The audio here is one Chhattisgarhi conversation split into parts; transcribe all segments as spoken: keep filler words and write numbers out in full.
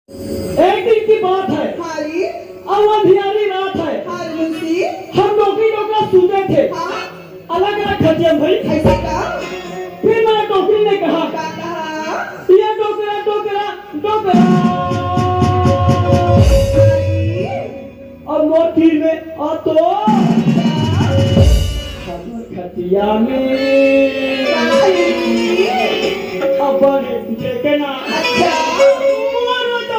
एक दिन की बात है। हाँ जी। अउ अंधियारी रात है। हाँ जी मुंशी। हम डोकरी डोकरा सूते थे। हाँ। अलग अलग खटिया में भाई। ऐसे का? फिर मेरा डोकरी ने कहा, का कहा? ये डोकरा, डोकरा, डोकरा। हाँ जी। अब मोर तीर में आ तो हमर खटिया में। का है जी? अब बड़े पूछे के ना। अच्छा। मोर तो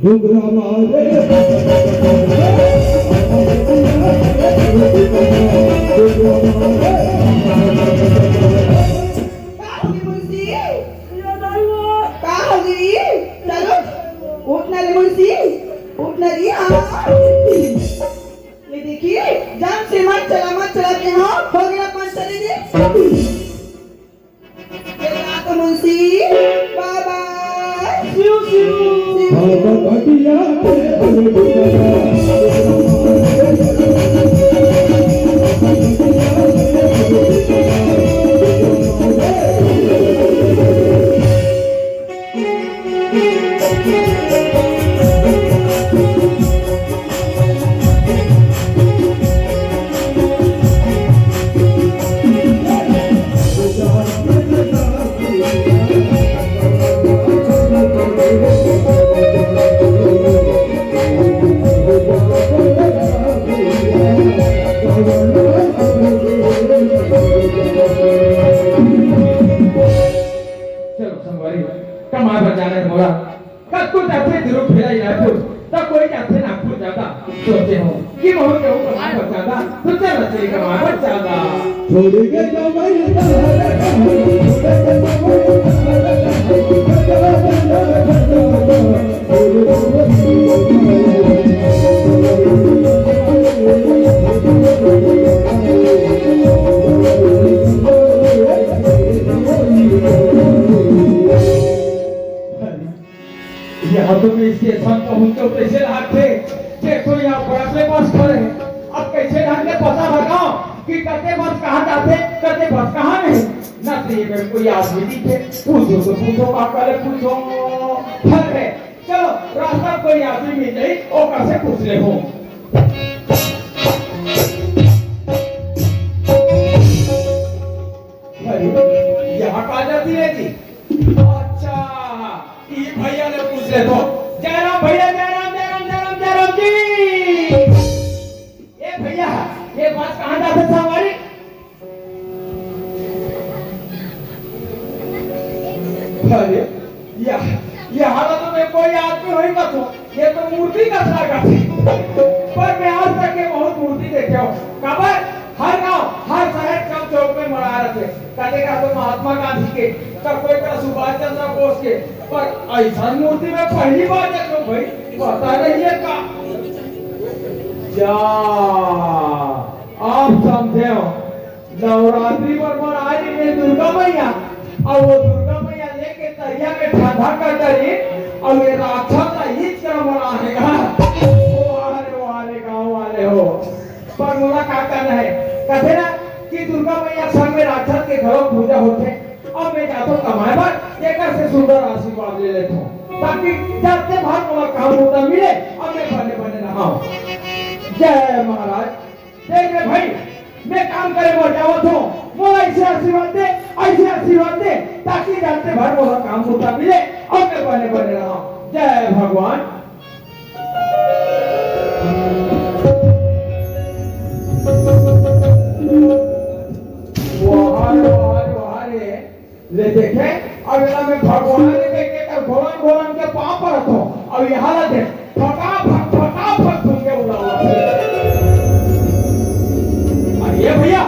डुंगरा मारे। का होगे मुंशी? का होगे? चलो, उठ ना रे मुंशी, उठ ना रे, हाँ। ये देखिए, जान से मत चला, मत चला के, हाँ, हो गया पाँच चले जी। ये रहा तो मुंशी, बाय बाय। सिउ, सिउ। सिउ, सिउ। चलो संगवारी, कमाए बर जाना हे मोला। कतको जाथे धिरू भेला ही रायपुर, त कोई जाथे नागपुर जादा। सोचे हो कि बहुत केहू कमाए बर जादा, त चल चली कमाए बर जादा। छोड़ के कमाई यहाँ तो मैं स्टेशन पहुँच के कैसे लागथे, देखो यहाँ बड़ा से बस खड़े हैं। अब कैसे ढंग के पता लगाओ कि कते बस कहाँ जाथे, कते बस कहाँ नहीं। ना तो ये मेरे कोई आदमी दिखे, पूछो तो पूछो, का करे पूछो। फल है, चलो रास्ता कोई आदमी मिल जाए, ओकर से पूछ ले हो। अरे, यहाँ कहाँ जाती है जी? अच्छा, ई भैया ले पूछ ले तो। जय राम भैया, जय राम, जय राम, जय राम, जय राम जी। ए भैया, ये बस कहाँ जाथे संगवारी? अरे, या, यहाँ तो मैं कोई आदमी होही कथों, ये तो मूर्ति कस लागत हे। पर मैं आज तक ये बहुत मूर्ति देखे हूँ। काबर? हर गांव, हर शहर, चौक चौक में मड़ा रथे। कते का तो महात्मा गांधी के, तो कोई का सुभाष चंद्र बोस के, पर ऐसा मूर्ति में पहली बार देखे हूँ भाई, पता नहीं है का। जा, आप समझे हो, नवरात्रि बर मनाए रहिबे दुर्गा मैया, अउ वो दुर्गा मैया लेके तरिया में ठंडा कर डरी, अउ ये राक्षस ला ईच कर मनाए हे। ओ वाह रे, वाह रे, गाँव वाले हो। पर मोला का करना हे? कथे ना कि दुर्गा मैया संग में राक्षस के घलो पूजा होथे। अब मैं जाथों कमाए बर, एकर से सुंदर आशीर्वाद ले लेथों, ताकि जाते भार मोला काम होता मिले, अब मैं बने बने रहा हूँ। जय महाराज। देख रे भाई, मैं काम करे बर जावत हूँ, मोला ऐसे आशीर्वाद दे, ऐसे आशीर्वाद दे, ताकि जाते भर मोला काम होता मिले अउ मैं बने बने रहा। जय भगवान। वाह रे, वाह रे, वाह रे। ले देखे, अब एला मैं भगवान के देख के कर घोरन घोरन के पाँव परत हूँ। अब यहाँ ला देख, फटाफट, फटाफट फुनके उड़ावत हे। अरे ये भैया,